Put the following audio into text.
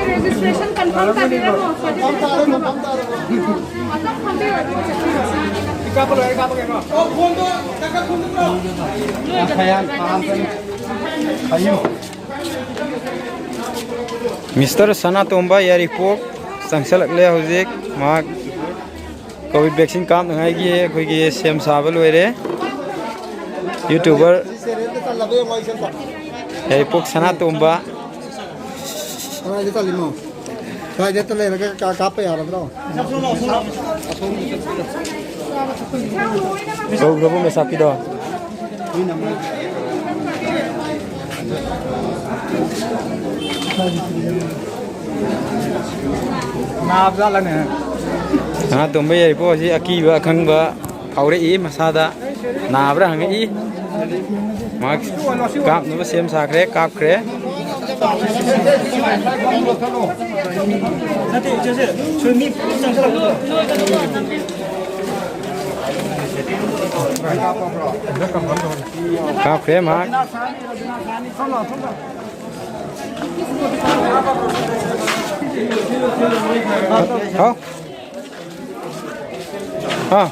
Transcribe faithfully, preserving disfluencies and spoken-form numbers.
Registration confirm ꯇꯥꯕꯤꯔꯝꯃꯣ, certificate ꯐꯪꯅꯕ꯫ ꯉꯥꯛꯇꯪ ꯐꯝꯕꯤꯔꯣ, ꯑꯗꯨꯒ ꯆꯠꯄꯤꯔꯣ꯫ Mister ꯁꯅꯥꯇꯣꯝꯕ ꯌꯥꯏꯔꯤꯄꯣꯛ ꯆꯪꯁꯤꯜꯂꯛꯂꯦ ꯍꯧꯖꯤꯛ꯫ ꯃꯍꯥꯛ ꯀꯣꯚꯤꯗ ꯚꯦꯛꯁꯤꯟ ꯀꯥꯞꯅꯉꯥꯏꯒꯤ ꯑꯩꯈꯣꯏꯒꯤ ꯁꯦꯝ ꯁꯥꯕ ꯂꯣꯏꯔꯦ꯫ YouTuber ꯌꯥꯏꯔꯤꯄꯣꯛ ꯁꯅꯥꯇꯣꯝꯕ꯫ ꯀꯗꯥꯏꯗ ꯆꯠꯂꯤꯃꯣ? ꯁ꯭ꯋꯥꯏꯗ ꯍꯦꯛꯇ ꯂꯩꯔꯒ ꯀꯥ-, ꯀꯥꯞꯄ ꯌꯥꯔꯗ꯭ꯔꯣ? ꯀꯧꯈ꯭ꯔꯕꯣ ꯃꯦꯁꯥꯞꯀꯤꯗꯣ? ꯅꯥꯕꯖꯥꯠꯂꯅꯦ? ꯁꯅꯥꯇꯣꯝꯕ ꯌꯥꯏꯔꯤꯄꯣꯛ ꯑꯁꯤ ꯑꯀꯤꯕ ꯑꯈꯪꯕ ꯐꯥꯎꯔꯛꯏ ꯃꯁꯥꯗ꯫ ꯅꯥꯕ꯭ꯔꯥ ꯍꯪꯉꯛꯏ꯫ ꯃꯍꯥꯛ ꯀꯥꯞꯅꯕ ꯁꯦꯝ ꯁꯥꯈ꯭ꯔꯦ, ꯀꯥꯞꯈ꯭ꯔꯦ꯫ ꯀꯥꯞꯈ꯭ꯔꯦ ꯃꯍꯥꯛ꯫ ꯍꯥꯎ꯫ ꯑꯥ꯫